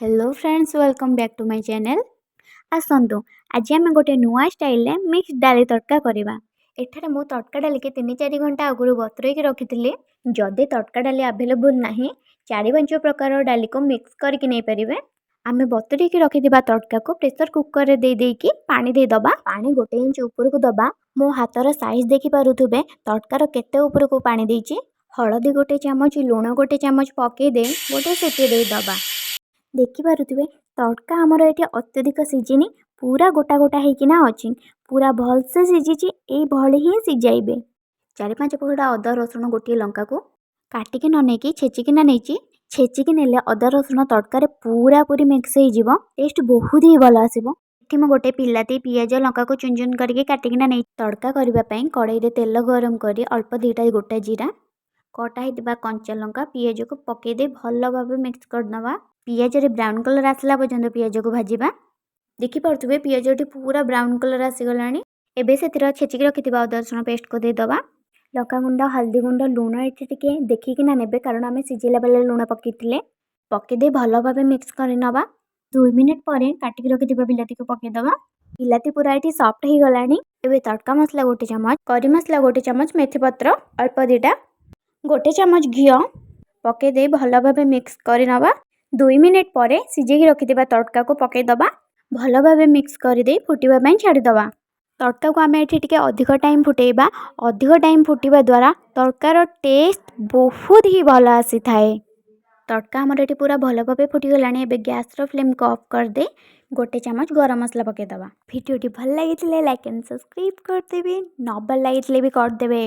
Hello friends, welcome back to my channel. ଆସନ୍ତୁ, ଆଜି ଆମେ ଗୋଟେ ନୂଆ ଷ୍ଟାଇଲରେ ମିକ୍ସ ଡାଲି ତଡ଼କା କରିବା। ଏଠାରେ ମୁଁ ତଡ଼କା ଡାଲିକି 3-4 ଘଣ୍ଟା ଆଗରୁ ବତୁରେଇକି ରଖିଥିଲି। ଯଦି ତଡ଼କା ଡାଲି ଆଭେଲେବୁଲ୍ ନାହିଁ, 4-5 ପ୍ରକାର ଡାଲିକୁ ମିକ୍ସ କରିକି ନେଇପାରିବେ। ଆମେ ବତୁରେଇକି ରଖିଥିବା ତଡ଼କାକୁ ପ୍ରେସର କୁକରରେ ଦେଇ ଦେଇକି ପାଣି ଦେଇଦେବା। ପାଣି 1 ଇଞ୍ଚ ଉପରକୁ ଦେବା। ମୋ ହାତର ସାଇଜ୍ ଦେଖିପାରୁଥିବେ, ତଡ଼କାର କେତେ ଉପରକୁ ପାଣି ଦେଇଛି। ହଳଦୀ 1 ଚାମଚ, ଲୁଣ 1 ଚାମଚ ପକାଇ ଦେଇ ଗୋଟେ ସିଟି ଦେଇଦେବା। ଦେଖିପାରୁଥିବେ, ତଡ଼କା ଆମର ଏଠି ଅତ୍ୟଧିକ ସିଝିନି, ପୁରା ଗୋଟା ଗୋଟା ହେଇକିନା ଅଛି। ପୁରା ଭଲସେ ସିଝିଛି। ଏଇଭଳି ହିଁ ସିଝାଇବେ। 4-5 କୁକୁଡ଼ା ଅଦା, ରସୁଣ, ଗୋଟିଏ ଲଙ୍କାକୁ କାଟିକି ନ ନେଇକି ଛେଚିକିନା ନେଇଛି। ଛେଚିକି ନେଲେ ଅଦା ରସୁଣ ତଡ଼କାରେ ପୁରାପୁରି ମିକ୍ସ ହେଇଯିବ, ଟେଷ୍ଟ ବହୁତ ହି ଭଲ ଆସିବ। ଏଠି ମୁଁ ଗୋଟେ ବିଲାତି, ପିଆଜ, ଲଙ୍କାକୁ ଚୁନ ଚୁନ କରିକି କାଟିକିନା ନେଇ ତଡ଼କା କରିବା ପାଇଁ କଡ଼େଇରେ ତେଲ ଗରମ କରି ଅଳ୍ପ ଦୁଇଟା ଗୋଟା ଜିରା, କଟା ହେଇଥିବା କଞ୍ଚା ଲଙ୍କା, ପିଆଜକୁ ପକାଇ ଦେଇ ଭଲ ଭାବେ ମିକ୍ସ କରିଦେବା। ପିଆଜରେ ବ୍ରାଉନ୍ କଲର୍ ଆସିଲା ପର୍ଯ୍ୟନ୍ତ ପିଆଜକୁ ଭାଜିବା। ଦେଖିପାରୁଥିବେ, ପିଆଜଟି ପୁରା ବ୍ରାଉନ୍ କଲର୍ ଆସିଗଲାଣି। ଏବେ ସେଥିରେ ଛେଚିକି ରଖିଥିବା ଅଦା ରସୁଣ ପେଷ୍ଟକୁ ଦେଇଦେବା। ଲଙ୍କାଗୁଣ୍ଡ, ହଳଦୀ ଗୁଣ୍ଡ, ଲୁଣ ଏଠି ଟିକେ ଦେଖିକିନା ନେବେ, କାରଣ ଆମେ ସିଝେଇଲା ବେଳେ ଲୁଣ ପକାଇଥିଲେ। ପକାଇ ଦେଇ ଭଲ ଭାବେ ମିକ୍ସ କରିନେବା। 2 ମିନିଟ୍ ପରେ କାଟିକି ରଖିଥିବା ବିଲାତିକୁ ପକାଇଦେବା। ବିଲାତି ପୁରା ଏଠି ସଫ୍ଟ ହେଇଗଲାଣି। ଏବେ ତଡ଼କା ମସଲା 1 ଚାମଚ, କରି ମସଲା 1 ଚାମଚ, ମେଥି ପତ୍ର ଅଳ୍ପ ଦୁଇଟା, 1 ଚାମଚ ଘିଅ ପକାଇ ଦେଇ ଭଲ ଭାବେ ମିକ୍ସ କରିନେବା। 2 ମିନିଟ୍ ପରେ ସିଝେଇକି ରଖିଥିବା ତଡ଼କାକୁ ପକାଇଦେବା। ଭଲ ଭାବେ ମିକ୍ସ କରିଦେଇ ଫୁଟିବା ପାଇଁ ଛାଡ଼ିଦେବା। ତଡ଼କାକୁ ଆମେ ଏଠି ଟିକେ ଅଧିକ ଟାଇମ୍ ଫୁଟେଇବା। ଅଧିକ ଟାଇମ୍ ଫୁଟିବା ଦ୍ୱାରା ତଡ଼କାର ଟେଷ୍ଟ ବହୁତ ହି ଭଲ ଆସିଥାଏ। ତଡ଼କା ଆମର ଏଠି ପୁରା ଭଲ ଭାବେ ଫୁଟିଗଲାଣି। ଏବେ ଗ୍ୟାସ୍ର ଫ୍ଲେମ୍କୁ ଅଫ୍ କରିଦେଇ 1 ଚାମଚ ଗରମ ମସଲା ପକାଇଦେବା। ଭିଡ଼ିଓଟି ଭଲ ଲାଗିଥିଲେ ଲାଇକ୍ ଆଣ୍ଡ ସବସ୍କ୍ରାଇବ୍ କରିଦେବେ, ନ ଭଲ ଲାଗିଥିଲେ ବି କରିଦେବେ।